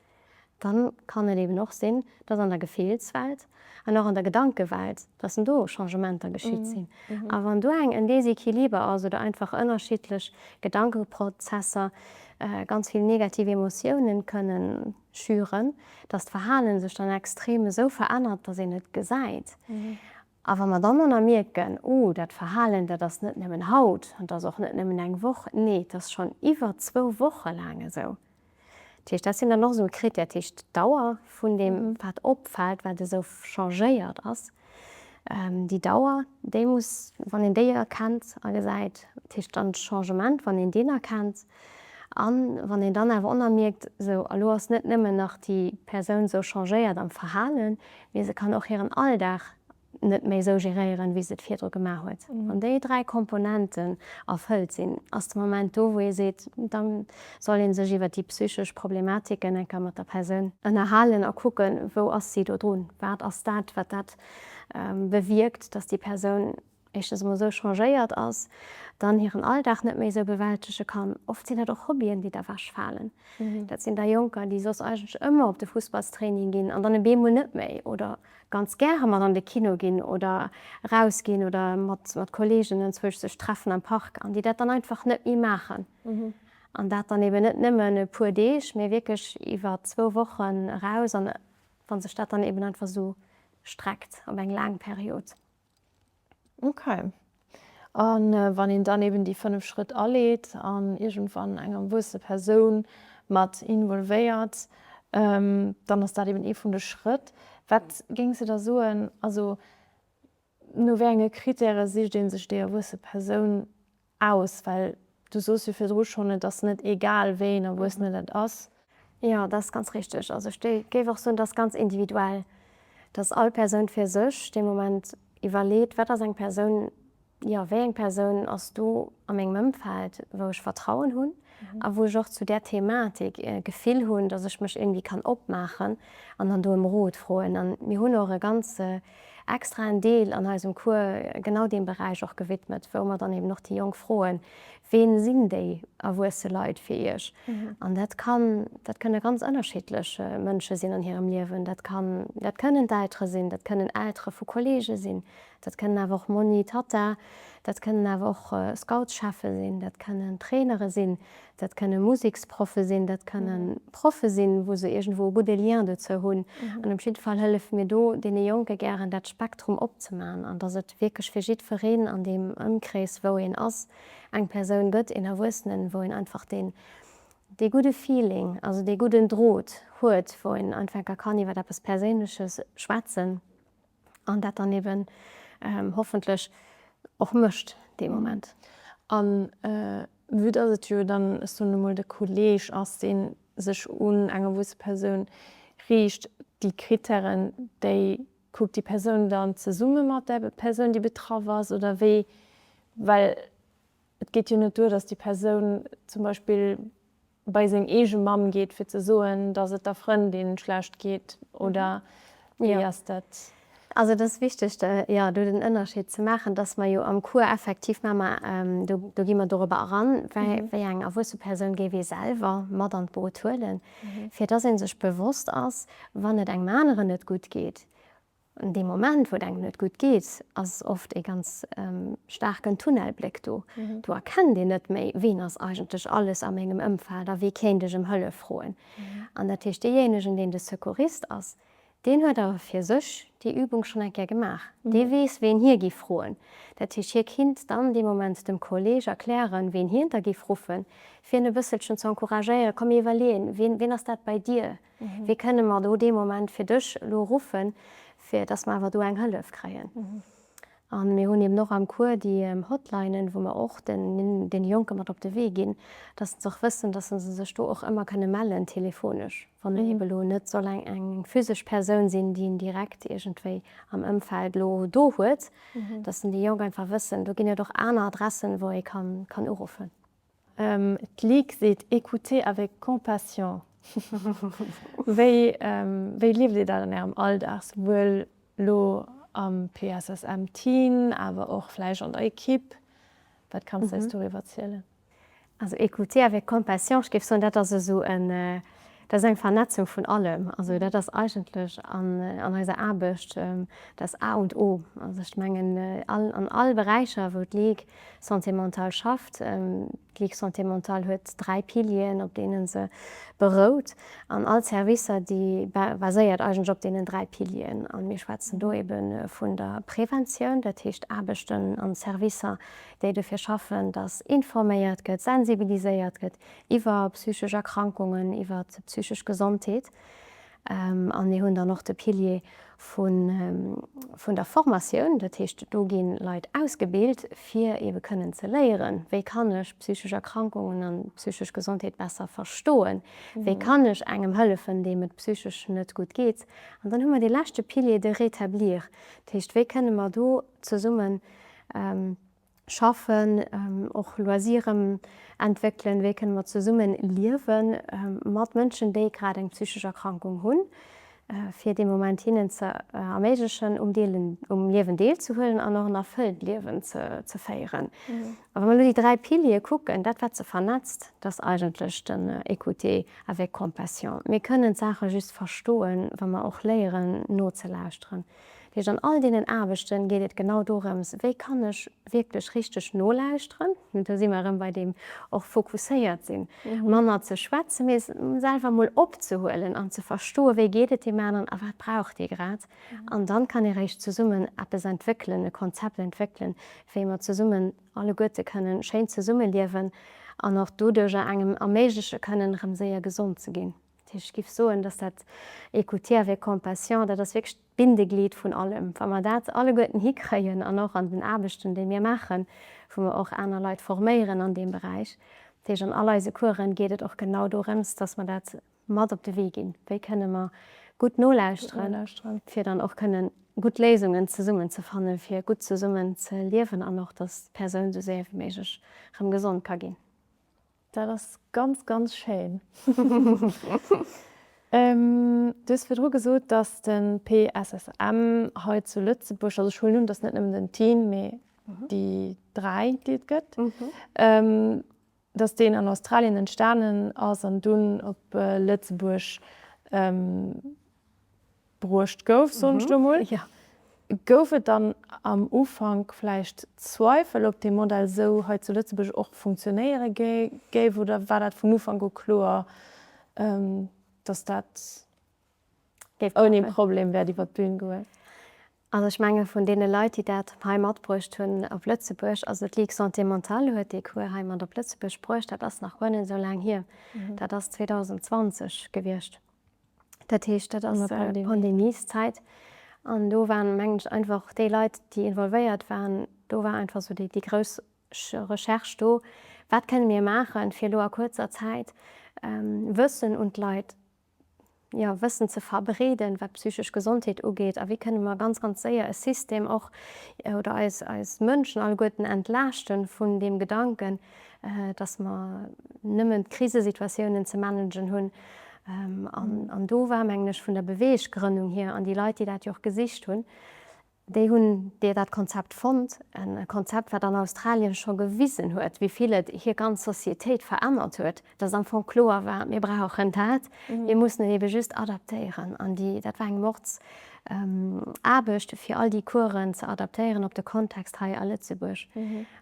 dann kann et eben och sinn, dass an der Gefillswelt an och an der Gedankewelt, dass en do Changementer geschitt sinn. A wann do eng en Desequiliber ass oder einfach ënnerschiddlech Gedankeprozesser ganz vill negativ Emotiounen kënnen schüren, dass d'Verhalen sech dann extrem esou verännert, dass een et gesäit. A wa mer dann och nach mierken, oh dat Verhalen, dat ass net nëmmen haut an dat ass och net nëmmen eng Woch, nee, et ass schonn iwwer zwou Woche laang esou, Dat heescht, dat sinn dann och esou Critères, dat heescht d'Dauer vun deem, wat opfält, wat esou changéiert ass, déi Dauer, déi muss, wann een déi erkennt a gesäit, dat heescht dann d'Changement, wann een deen erkennt an wann een dann awer och nach mierkt, esou elo ass net nëmmen nach déi Persoun esou changéiert am Verhalen, mee se kann och hiren Alldag net méi esou geréieren, wéi se et virdru gemaach huet. Wann déi 3 Komponenten erfëllt sinn, ass de Moment do, wou ee seet, da soll ee sech iwwer déi psychesch Problematiken eng Kéier mat der Persoun ënnerhalen a kucken, wou ass si do drun, wat ass dat, wat dat bewierkt, dass déi Persoun éischtens emol esou changéiert ass, dann hiren Alldag net méi esou bewältege kann. Oft sinn dat och Hobbyen, déi da wechfalen. Dat sinn da Jonker, déi soss eigentlech ëmmer op de Fussballstraining ginn an dann op eemol net méi oder ganz gäre mat an de Kino ginn oder erausginn oder mat mat Kolleegen enzwousch sech treffen am Park an déi dat dann einfach net méi maachen. An dat dann eben net nëmmen e puer Deeg, mee wierklech iwwer zwou Wochen eraus an wa sech dat dann eben einfach esou streckt op eng laang Period. Ok. A wann een dann eben déi 5 Schrëtt aleet an iergendwann eng erwuesse Persoun mat involvéiert, dann ass dat eben ee vun de Schrëtt. Wat géings de da soen, also no wéi enge Kritäre sicht ee sech déi erwuesse Persoun Aus, well du soos jo virdru schonn, et ass net egal, wéi een Erwuessene dat ass. Jo, dat ass ganz richteg. Also ech géif och soen, dat ass ganz individuell, dass all Persoun fir sech dee Moment iwwerleet, wat ass eng Persoun, jo, wéi eng Persoun ass do a mengem Ëmfeld, wou ech Vertrauen hunn a wou ech och zu där Thematik e Gefill hunn, dass ech mech iergendwéi kann opmaachen an dann do ëm Rot froen. An mir hunn och e ganze extraen Deel an eisem Cours genau deem Beräich och gewidmet, wou mer dann eben och déi Jonk froen, Ween sinn déi erwuesse Leit fir Iech? An dat kann, dat kënne ganz ënnerschiddlech Mënsche sinn an hirem Liewen. Dat kann, dat kënnen d'Eltere sinn, dat kënnen Eltere vu Kolleege sinn, dat kënnen awer och Monni, Tatta, dat kënnen awer och Scoutscheffe sinn, dat kënnen Trainere sinn, Dat kënne Museksproffe sinn, dat kënne Proffe sinn, wou se iergendwou e gudde Lien dozou hunn. An op jidde Fall hëllefe mir do deene Jonke gären, dat Spektrum opzemaachen an dass et wierklech fir jiddwereen an deem Ëmkrees, wou een ass, eng Persoun gëtt, een Erwuessenen, wou een einfach deen, dee gudde Feeling, also dee gudden Drot huet, wou een einfach kann iwwer eppes Perséinleches schwätzen an dat dann eben hoffentlech och mécht dee Moment. An vue dass et jo dann, ech soen elo mol, de Kolleeg ass, dee sech un eng erwuesse Persoun riicht, déi Krittären, déi kuckt déi Persoun dann zesumme mat där Persoun, déi betraff ass, oder wéi? Well et geet jo net duer, datt déi Persoun zum Beispill bei seng eege Mamm geet, fir ze soen, datt et der Frëndin schlecht geet, oder wéi ass dat? Also et ass wichteg, jo, do den Ënnerscheed ze maachen, datt mer jo am Cours effektiv maache mer, do do gi mer dorobber eran, wéi wéi eng erwuesse Persoun géif ee selwer mat an d'Boot huelen, fir datt ee sech bewosst ass, wann et engem aneren net gutt geet, An deem Moment, wou et engem net gutt geet, ass oft ee ganz staarken Tunnelbléck do. Do erkennt een net méi, ween ass eigentlech alles a mengem Ëmfeld a wee kéint ech ëm Hëllef froen. An dat heescht, deejéinegen, deen de Secouriste ass, deen huet awer fir sech déi Übung schonn eng Kéier gemaach. Dee weess, ween hie giff froen. Dat heescht, hie kinnt dann dee Moment dem Kolleeg erklären, ween hien da giff ruffen, fir en e bësselchen ze encouragéieren, Komm mir iwwerleeën, ween, ween ass dat bei dir? Wee kënne mer do dee Moment fir dech elo ruffen, fir dass mer awer do eng Hëllef kréien? A mir hunn eben och am Cours déi Hotlinen, wou mer och deene Jonke mat op de Wee ginn, dass se och wëssen, dass se sech do och ëmmer kënne mellen telefonesch, wann et eben elo net soll eng physesch Persoun sinn, déi een direkt iergendwéi am Ëmfeld elo do huet, dass déi Jonk einfach wëssen, do ginn et och aner Adressen, wou ee kann uruffen. D'Ligue seet écouter avec compassion. Wéi wéi lieft Dir dat an Ärem Alldag, souwuel elo am PSSM-Team, awer och vläicht an der Ekipp? Wat kanns de eis doriwwer zielen? Also écouter avec compassion, ech géif soen, dat ass esou en, dat ass eng Vernetzung vun allem. Also dat ass eigentlech an an eiser Aarbecht das A und O. Also ech mengen all an all Beräicher, wou d'Ligue Santé mentale schafft. D'Ligue Santé mentale huet 3 Pilieren, op deene se berout. An all Servicer, déi baséiert eigentlech op deenen 3 Pilieren. A mir schwätzen do ebe vun der Preventioun, dat heescht Aarbechten an Servicer, déi dofir schaffen, datt informéiert gëtt, sensibiliséiert gëtt iwwer psychesch Erkrankungen, iwwer d'psychesch Gesondheet. A mir hunn dann och de Pilier vun der Formatioun, dat heescht, do gi Leit ausgebilt, fir eebe kënnen ze léieren, wéi kann ech psychesch Erkrankungen an psychesch Gesondheet besser verstoen, wéi kann ech engem hëllefen, deem et psychesch net gutt geet. An dann hu mer dee leschte Pilier, de Rétablir, dat heescht, wéi kënne mer do zesummen schaffen, och Loisiren entwéckelen, wéi kënne mer zesummen liewe mat Mënschen, déi grad eng psychesch Erkrankung hunn, fir dee Moment hinnen ze erméiglechen, um um Liewen deelzehuelen an och en erfëllt Liewen ze féieren. A wa mer elo déi 3 Piliere kucken, dat wat se vernetzt, dat ass eigentlech den Écouter avec compassion. Mir kënnen d'Saache just verstoen, wa mer och léieren nozelauschteren. Dat heescht, an all deenen Aarbechte geet et genau dorëms, wéi kann ech wierklech richteg nolauschteren, do si mer erëm bei deem och fokusséiert sinn, manner ze schwätzen, mee selwer emol opzehuelen an ze verstoen, wéi geet et deem aneren a wat brauch dee grad. An dann kann ee réischt zesummen eppes entwéckelen, e Konzept entwéckelen, wéi mer zesummen alleguerte kënnen schéin zesummeliewen an och doduerjer engem erméigleche kënnen, erëm séier gesond ze ginn. Dat heescht, ech géif soen, dass dat Écouter avec compassion, dat ass wierklech d'Bindeglied vun allem. Wa mer dat alleguerten hikréien an och an den Aarbechten, déi mir maachen, wou mer och aner Leit forméieren an deem Beräich, dat heescht an all eise Coursen geet et och genau dorëms, dass mer dat mat op de Wee ginn, wéi kënne mer gutt nolauschteren, fir dann och kënnen gutt Léisungen zesummen ze fannen, fir gutt zesummen ze liewen an och, dass d'Persoun esou séier wéi méiglech erëm gesond ka ginn. Dat ass ganz ganz schéin. Du hues virdru gesot, dass de PSSM hei zu Lëtzebuerg, also ech huelen un, dass net nëmmen den Teen, mee déi 3, déi et gëtt, dass deen an Australien entstanen ass an dunn op Lëtzebuerg bruecht gouf, soen ech lo mol. Gouf et dann am Ufank vläicht Zweifel, ob dee Modell esou hei zu Lëtzebuerg och funktionéiere géif, oder war dat vun Ufank u kloer, datt dat ouni Problem wäert iwwer d'Bün goen? Also ech menge vun deene Leit, déi dat hei matbruecht hunn op Lëtzebuerg, also d'Ligue Santé Mentale huet dee Cours hei mat op Lëtzebuerg bruecht, dat ass nach guer net esou laang hier, dat ass 2020 gewiescht. Dat heescht, dat ass Pandemieszäit an do waren, mengen ech, einfach déi Leit, déi involvéiert waren, do war einfach esou déi grouss Recherche do, wat kënne mir maachen, fir elo a kuerzer Zäit Wëssen un d'Leit, jo, Wëssen ze verbreeden, wat d'psychesch Gesondheet ugeet a wéi kënne mer ganz, ganz séier e System och oder eis, eis Mënschen alleguerten entlaaschte vun deem Gedanken, dass mer nëmmen d'Krisesituatiounen ze managen hunn. An do war, mengen ech, vun der Beweeggrënnung hier an déi Leit, déi dat jo och gesicht hunn, Déi hunn déi dat Konzept fonnt, e Konzept, wat an Australien scho gewisen huet, wéi vill et hir ganz Societéit verännert huet, dass am Fong kloer war, mir brauchen dat, mir mussen et ebe just adaptéieren. An déi, dat war eng Mordsaarbecht, fir all déi Coursen ze adaptéieren op de Kontext hei a Lëtzebuerg.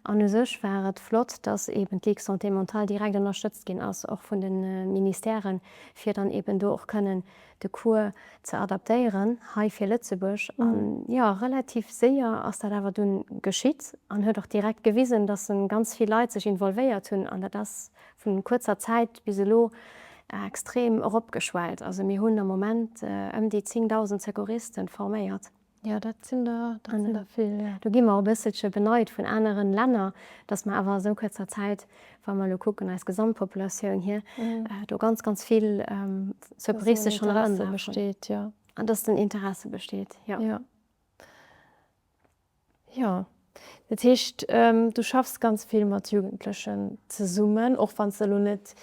An u sech war et flott, dass eben d'Ligue Santé Mentale direkt ënnerstëtzt ginn ass, och vun de Ministèren, fir dann eben do och kënnen de Cours ze adaptéieren hei fir Lëtzebuerg. An jo, relativ séier ass dat awer dunn geschitt an huet och direkt gewisen, dass ganz vill Leit sech involvéiert hunn. An dat ass vun kuerzer Zäit bis elo extrem eropgeschwellt. Also mir hunn am Moment ëm déi 10.000 Secouristen forméiert. Jo, dat sinn der, dat sinn der vill, jo. Do gi mer och e bësselche beneit vun aneren Länner, dass mer awer a sou kuerzer Zäit, wa mer elo kucken eis Gesamtpopulatioun hier, do ganz, ganz vill Secouriste schonn erëm Interesse besteet, jo. An dass den Interesse besteet, jo. Jo. Jo. Dat heescht, du schaffs ganz vill mat Jugendlechen zesummen, och wann s de elo net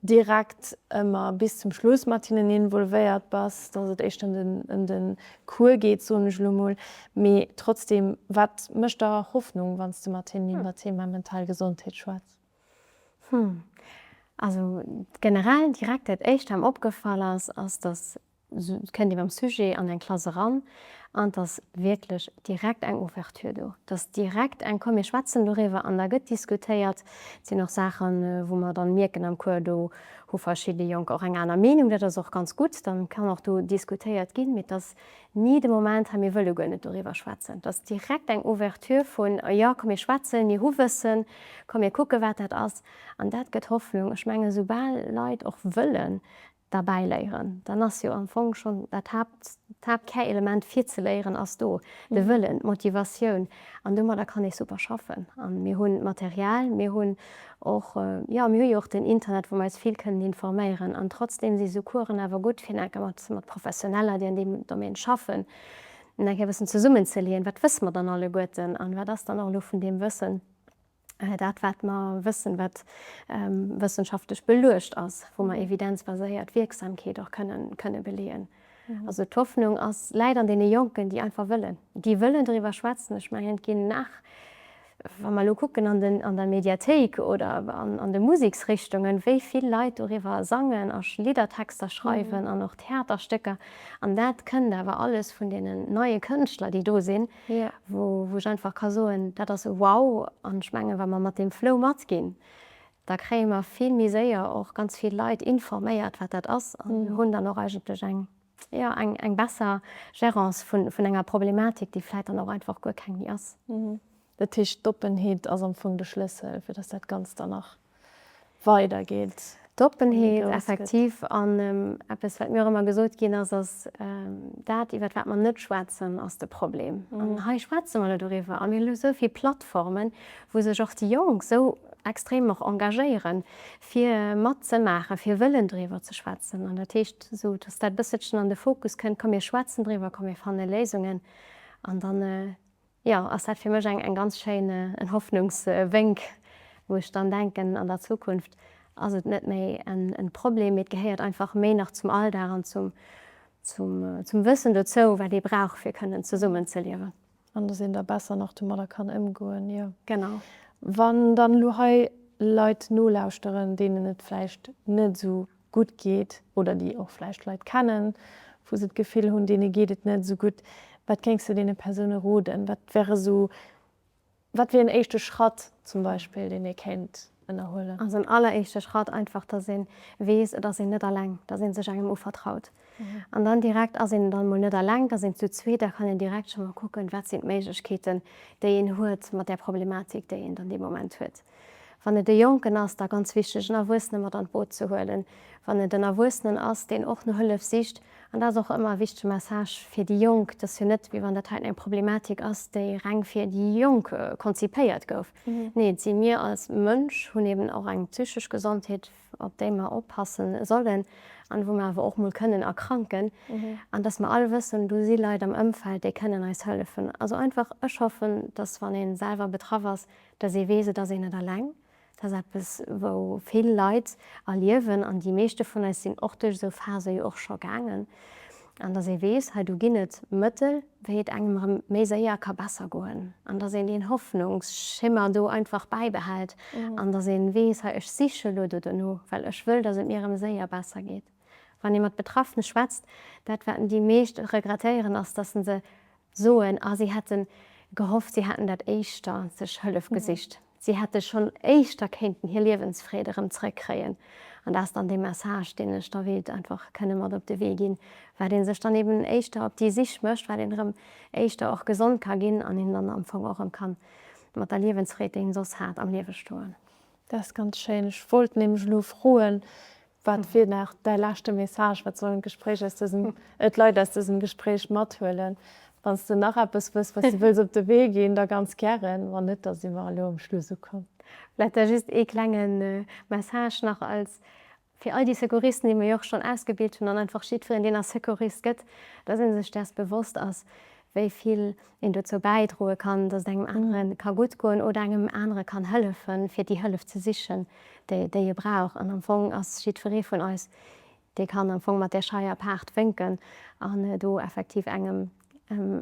direkt ëmmer bis zum Schluss mat hinnen involvéiert bass, dass et éischter ëm de Cours geet, soen ech elo mol. Mee trotzdem, wat mécht der Hoffnung, wann s de mat hinnen iwwer d'Thema mental Gesondheet schwätz? Hm, also generell direkt dat éischt wat mer opgefall ass, ass dass Et kënnt ee mam Sujet an eng Klass eran an et ass wierklech direkt eng Ouverture do. Et ass direkt eng, komm mir schwätzen doriwwer an da gëtt diskutéiert. Et sinn och Saachen, wou mer dann mierken am Cours, do hu verschidde Jonker och eng aner Meenung, dat ass och ganz gutt, dann kann och do diskutéiert ginn. Mee et ass ni de Moment, hei mir wëlle guer net doriwwer schwätzen. Et ass direkt eng Ouverture vun, jo komm mir schwätzen, mir hu Wëssen, komm mir kucke wat dat ass. An dat gëtt Hoffnung. Ech mengen, soubal Leit och wëllen derbäi léieren, dann ass jo am Fong schonn dat Haapt, d'Haaptkärelement fir ze léieren ass do, de Wëllen, d'Motivatioun an domadder kann ee super schaffen. A mir hunn Material, mir hunn och, jo mir hu jo och den Internet, wou mer eis vill kënnen informéieren an trotzdeem si sou Coursen awer gutt fir enke mat mat Professioneller, déi an deem Domaine schaffen, eng Kéier e bëssen zesummenzeleeën, wat wësse mer dann alleguerten an wat ass dann och elo vun deem Wëssen dat wat mer wëssen, wat wëssenschaftlech beluecht ass, wou mer evidenzbaséiert Wierksamkeet och kënnen, kënne beleeën. Also d'Hoffnung ass, läit an deene Jonken, déi einfach wëllen, déi wëllen driwwer schwätzen. Ech mengen, et ginn nach, wa mer elo kucken an den, an der Mediathéik oder an, an de Museksrichtungen, wéi vill Leit doriwwer sangen a Liddertexter schreiwen an och Theaterstécker. An dat kënnt awer alles vun deenen neie Kënschtler, déi do sinn. Wou ech einfach ka soen, dat ass wow. An ech mengen, wa mer mat deem Flow matginn, da kréie mer vill méi séier och ganz vill Leit informéiert, wat dat ass, an hunn dann och eigentlech eng, jo, eng besser Gérance vun enger Problematik, déi vläicht dann och einfach guer keng méi ass. Dat heescht, d'Oppenheet ass am Fong de Schlëssel, fir datt dat Ganzt dann nach weider geet. D'Oppenheet, effektiv. An eppes, wat mir och ëmmer gesot ginn ass, ass, dat, iwwer wat mer net schwätzen, ass de Problem. An hei schwätze mer elo doriwwer. A mir hunn elo esou vill Plattformen, wou sech och déi Jonk esou extrem och engagéieren, fir matzemaachen, fir wëllen driwwer ze schwätzen. An dat heescht, esou dass dat e bësselchen an de Fokus kënnt, komm mir schwätzen driwwer, komm mir fanne Léisungen. An dann Jo, ass dat fir mech eng ganz schéin, en Hoffnungswénk, wou ech dann denken, an der Zukunft ass et net méi en Problem, mee et gehéiert einfach méi nach zum Alldag an zum Wëssen dozou, wat ee brauch, fir kënnen zesummen ze liewen. An dass een da besser nach domadder kann ëmgoen, jo. Genau. Wann dann elo hei Leit nolauschteren, deenen et vläicht net esou gutt geet oder déi och vläicht Leit kennen, wou se d'Gefill hunn, deene geet et net esou gutt, wat géings de deene Persoune roden? Wat wär esou, wat wier en éischte Schratt zum Beispill, deen ee kéint. Ënnerhuelen? Also en alleréischte Schratt einfach, dass ee weess, et ass een net alleng, dass ee sech engem uvertraut. An dann direkt ass een dann emol net alleng, da sinn zu zweet, da kann een direkt scho mol kucken, wat sinn d'Méiglechkeeten, déi een huet mat där Problematik, déi een dann dee Moment huet. Wann et e Jonken ass, da ganz wichteg, en Erwuessene mat an d'Boot ze huelen. Wann et en Erwuessenen ass, deen och no Hëllef sicht, an dat ass och ëmmer e wichtege Message fir déi Jonk, et ass jo net, wéi wann dat heiten eng Problematik ass, déi reng fir déi Jonk konzipéiert gouf. Nee, et si mir als Mënsch hunn eben och eng psychesch Gesondheet, op déi mer oppassen sollen an wou mer awer och mol kënnen erkranken an dass mer all wëssen, do si Leit am Ëmfeld, déi kënnen eis hëllefen. Also einfach, ech hoffen, dass wann ee selwer betraff ass, dass ee weess, et ass een net alleng. Dat ass eppes, wou vill Leit erliewen an déi meeschte vun eis sinn och duerch esou Phase jo och scho gaangen. An dass ee weess, hei do ginn et Mëttel, wéi et engem erëm méi séier ka besser goen. An dass een deen Hoffnungsschimmer do einfach bäibehält an dass ee weess, hei ech siche lo do dono, well ech wëll, dass et mir erëm séier besser geet. Wann ee mat Betraffene schwätzt, dat wat déi meescht regrettéieren, ass, dass se soen, ah si hätte gehofft, si hätten dat éischter sech Hëllef gesicht, si hätte schonn éischter kéinten hir Liewensfreed erëm zrëckkréien. An dat ass dann dee Message, deen ech da wéilt einfach kënne mat op de Wee ginn, wat ee sech dann eben éischter op déi Sich mécht, wat een erëm éischter och gesond ka ginn an een dann am Fong och erëm ka mat der Liewensfreed, déi een soss hat, am Liewe stoen. Dat ass ganz schéin. Ech wollt nämlech elo froen, Wat wier nach däi leschte Message? Wat sollen d'Gespréich aus dësem, d'Leit aus dësem Gespréich mathuelen? Wann s de nach eppes wëss, wat s de wëlls op de Wee ginn, da ganz gären. Wann net, da si mer elo um Schluss ukomm. Vläicht da just ee klenge Message nach als fir all déi Secouristen, déi mer jo och schonn ausgebilt hunn, an einfach jiddwereen, deen nach Secourist gëtt, dass ee sech däers bewosst ass, wéi vill een dozou bäidroe kann, dass et engem anere ka gutt goen oder engem anere kann hëllefen, fir déi Hëllef ze sichen, déi e brauch. An am Fong ass jiddweree vun eis, dee kann am Fong mat där Scheier apaart wénken an do effektiv engem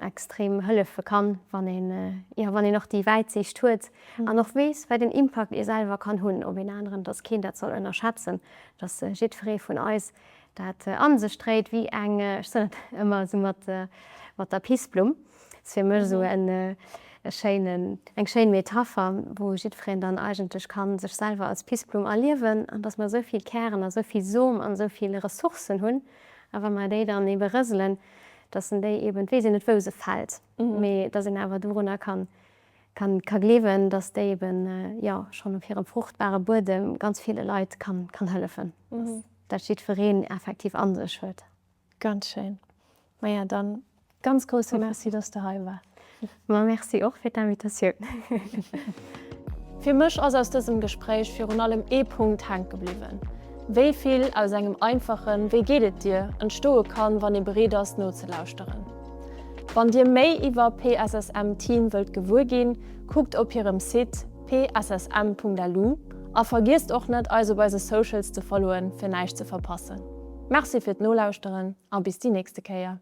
extrem hëllefe kann, wann een, jo, wann een och déi Wäitsiicht huet an och weess, wat een Impakt ee selwer kann hunn op een aneren, dass keen dat soll ënnerschätzen, dass jiddweree vun eis dat a sech dréit wéi eng, ech soen dat ëmmer esou mat mat der Pissblumm, ass fir mech esou en e schéinen, eng schéin Metapher, wou jiddwereen dann eigentlech ka sech selwer als Pissblumm erliewen an dass mer esou vill Kären a esou vill Som an esou vill Ressourcen hunn a wa mer déi dann ebe rëselen, dass en déi eben, et weess een net wou se fält, mee dass een awer dorunner kann kann ka gleewen, dass déi eben, jo, schonn op hirem fruchtbare Buedem ganz ville Leit kann kann hëllefen. Dat jiddwereen effektiv a sech huet. Ganz schéin. Maja, dann ganz grousse Merci, dass de hei waars. Ma merci och fir d'Invitatioun. Fir mech ass aus dësem Gespréich virun allem ee Punkt hänke bliwwen, Wéi vill aus engem einfachen Wéi geet et dir? entstoe kann, wann ee bereet ass nozelauschteren. Wann dir méi iwwer PSSM Teen wëllt gewuer ginn, kuckt op hirem Site pssm.lu a vergiesst och net eis op eise Socials ze followen fir näischt ze verpassen. Merci fir d'Nolauschteren a bis déi nächste Kéier.